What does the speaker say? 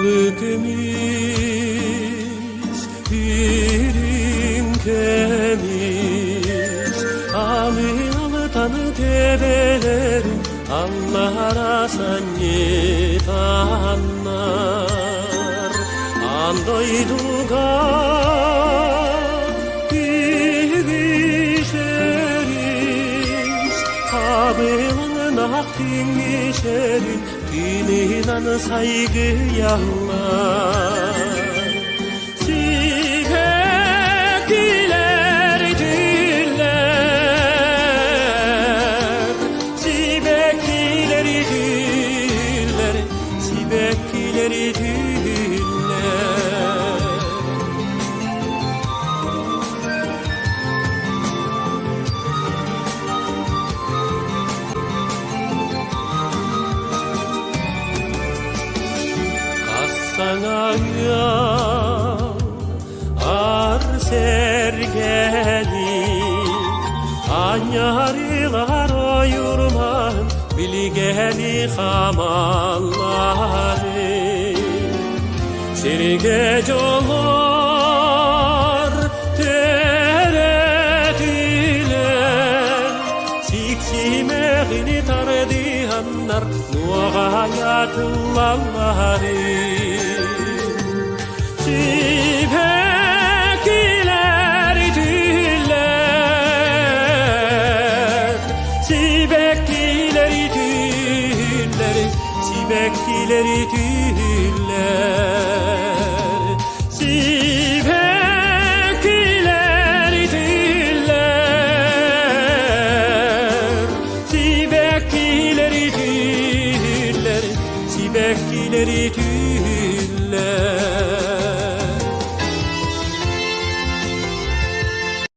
Кызыл көмүс, үрүҥ көмүс, алы алтан төбөлөрүн аллара санньытаннар, аан дойдуга үгүс өрүс, табылынах түҥүсөрүн тыынынан сайгыйаллар. Сибэккилэр түллэр, сибэккилэр түллэр, сибэккилэр түллэр. Хас саҥа ар сэргэни анньарылар ойурман билгэни хамаллары сиргэ дьоллор төрөтүлэр сиксимэҕини тардыһаннар нуоҕайа тыллаллары Сибэккилэр түллэр, сибэккилэр түллэр, сибэккилэр түллэр. Сибэккилэр түллэр, сибэккилэр түллэр, сибэккилэр түллэр.